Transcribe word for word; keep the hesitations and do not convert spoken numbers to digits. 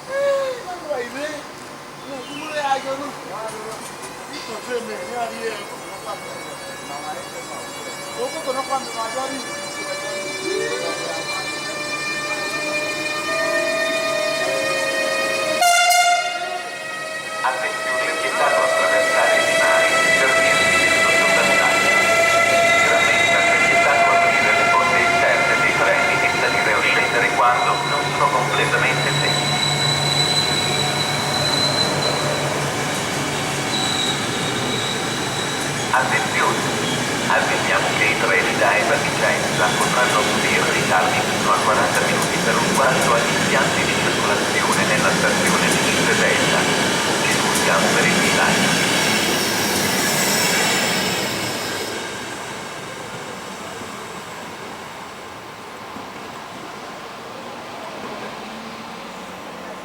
Eh, ma guarda, eh, no, come le hai, no? Io non so se me ne arrivo. Dopo, no, quando vado a dire.